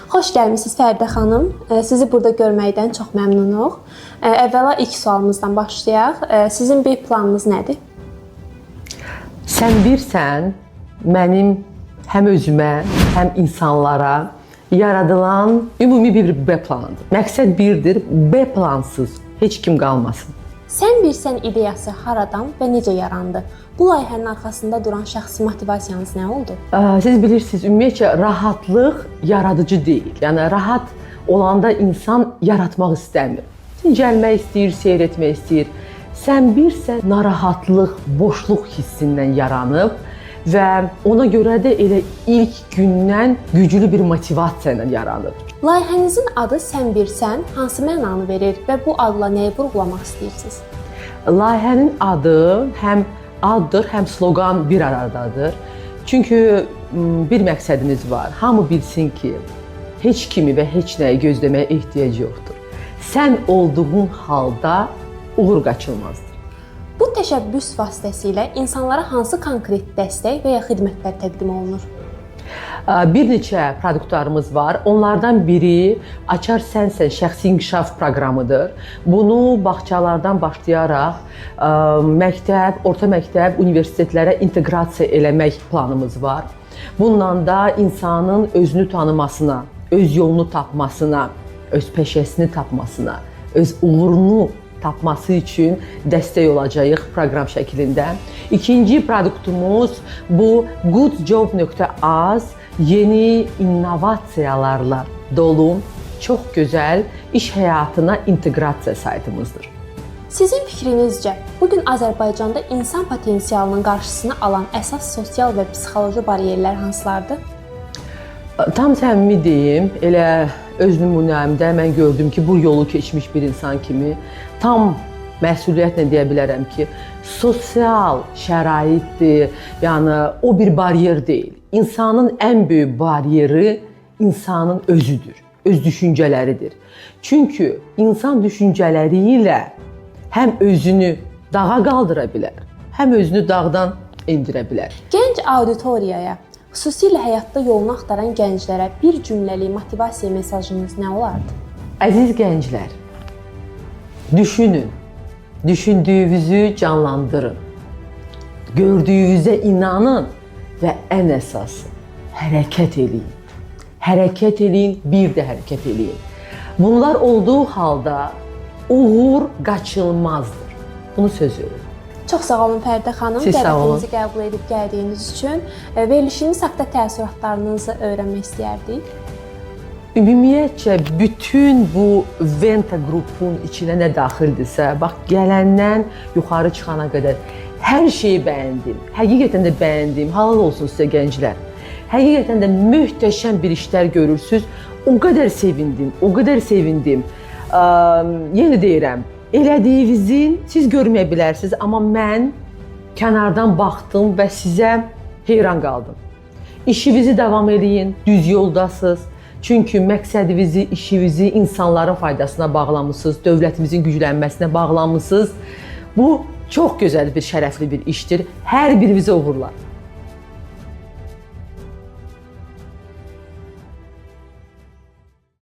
Xoş gəlmisiniz, Fəridə xanım. Sizi burada görməkdən çox məmnunuq. Əvvəla ilk sualımızdan başlayaq. Sizin bir planınız nədir? Sən birsən mənim həm özümə, həm insanlara yaradılan ümumi bir B planıdır. Məqsəd birdir, B plansız heç kim qalmasın. Sən birsən ideyası haradan və necə yarandı? Bu layihənin arxasında duran şəxsi motivasiyanız nə oldu? Siz bilirsiniz, ümumiyyətcə rahatlıq yaradıcı deyil. Yəni rahat olanda insan yaratmaq istəmir. Dincəlmək istəyir, seyr etmək istəyir. Sən birsən narahatlıq, boşluq hissindən yaranıb və ona görə də elə ilk gündən güclü bir motivasiya ilə yaranıb. Layihənizin adı Sən Birsən hansı mənanı verir və bu adla nəyi vurğulamaq istəyirsiniz? Layihənin adı həm addır, həm sloqan bir aradadır. Çünki bir məqsədimiz var. Hamı bilsin ki, heç kimi və heç nəyi gözləməyə ehtiyac yoxdur. Sən olduğun halda uğur qaçılmazdır. Bu təşəbbüs vasitəsilə insanlara hansı konkret dəstək və ya xidmətlər təqdim olunur? Bir neçə produktlarımız var. Onlardan biri Açar Sənsən şəxsi inkişaf proqramıdır. Bunu bağçalardan başlayaraq məktəb, orta məktəb, universitetlərə inteqrasiya eləmək planımız var. Bununla da insanın özünü tanımasına, öz yolunu tapmasına, öz peşəsini tapmasına, öz uğurunu tapması üçün dəstək olacağıq proqram şəklində. İkinci produktumuz bu goodjob.az yeni innovasiyalarla dolu, çox gözəl iş həyatına inteqrasiya saytımızdır. Sizin fikrinizcə, bu gün Azərbaycanda insan potensialının qarşısını alan əsas sosial və psixoloji bariyerlər hansılardır? Tam səmimi deyim, elə öz nümunəmdə mən gördüm ki, bu yolu keçmiş bir insan kimi tam məsuliyyətlə deyə bilərəm ki, sosial şəraitdir, yəni o bir bariyer deyil. İnsanın ən böyük bariyeri insanın özüdür, öz düşüncələridir. Çünki insan düşüncələri ilə həm özünü dağa qaldıra bilər, həm özünü dağdan endirə bilər. Gənc auditoriyaya, xüsusilə həyatda yolunu axtaran gənclərə bir cümləlik motivasiya mesajınız nə olardı? Əziz gənclər, düşünün, düşündüyünüzü canlandırın, gördüyünüzə inanın və ən əsası hərəkət eləyin. Hərəkət eləyin, bir də hərəkət eləyin. Bunlar olduğu halda uğur qaçılmazdır. Bunu söz verirəm. Çox sağ olun, Fəridə xanım, Siz sağ olun. Dəvətimizi qəbul edib gəldiyiniz üçün. Verilişimiz haqqında təəssüratlarınızı öyrənmək istəyərdik. Ümumiyyətcə bütün bu Venta qrupun içinə nə daxildirsə, bax gələndən yuxarı çıxana qədər hər şeyi bəyəndim. Həqiqətən də bəyəndim. Halal olsun sizə, gənclər. Həqiqətən də möhtəşəm bir işlər görürsüz. O qədər sevindim, o qədər sevindim. Yenə deyirəm, elədiyinizin siz görməyə bilərsiniz, amma mən kənardan baxdım və sizə heyran qaldım. İşinizi davam eləyin, düz yoldasınız. Çünki məqsədinizi, işinizi insanların faydasına bağlamısınız, dövlətimizin güclənməsinə bağlamısınız. Bu çox gözəl bir, şərəfli bir işdir. Hər birinizə uğurlar.